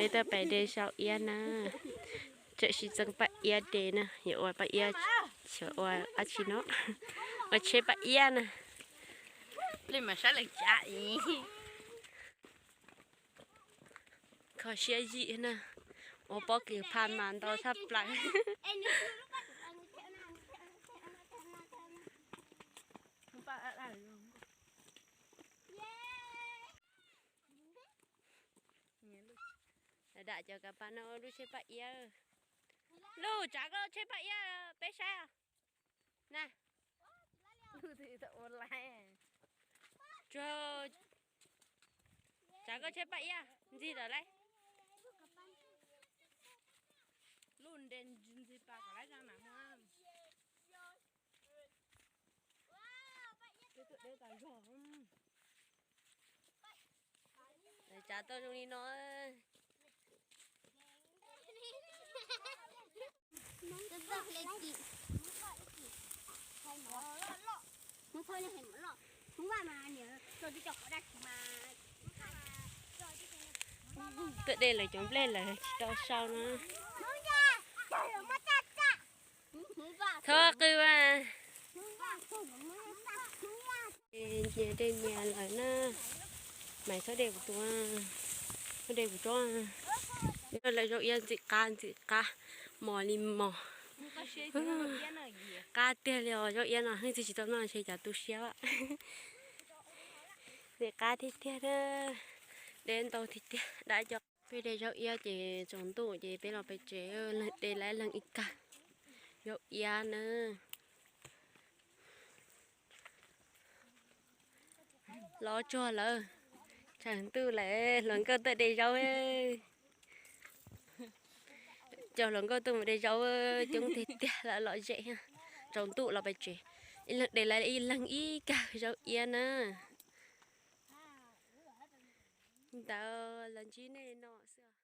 Peb tuaj pem de zaub iab na, tseem sib txeeb paj iab de na, yuav ua paj iab, xyov ua dab tsi no, ua tsheb paj iab na. Kho siab yim na, ua pob kws pha mas ntau tshaj plaws. Dam cov kav pas no lub tsheb paj iab. Lub, tsav koj tsheb paj iab peb saib os. Na, tsav koj tsheb paj iab ntxig lawm lauj. Lub nte ntxig pas kom lab zaj mas muab. Tsav tau zoo li no. Tuaj de lawv cov nplej lawm tsis tau sau na. Txhob qw as. Nyias de nyias lawm na. Maiv txhob de kuv tus, txhob de kuv tsob. Lawv zaub iab ntxim qab ntxim qab, mos li mos. Qab tiag li os, zaub iab no yeej tsis tau noj ntshe cas tu siab. Ntxim qab tiag tiag, de ntau tiag tiag dab cov. Peb de zaub iab ces tsaus ntuj ces peb los pem tsev, leeg de lawm leeg ib kawm zaub iab na. Los tsuag lawm, tsaus ntuj lawm, hluas nkauj tuaj de zaub. Cov hluas nkauj tuaj mus de zaub coob tiag tiag lawm, lom zem. Tsaus ntuj los pem tsev, ib leeg de lawm ib leeg ib kawm zaub iab na. Ntawd los ntsib nej no xwb.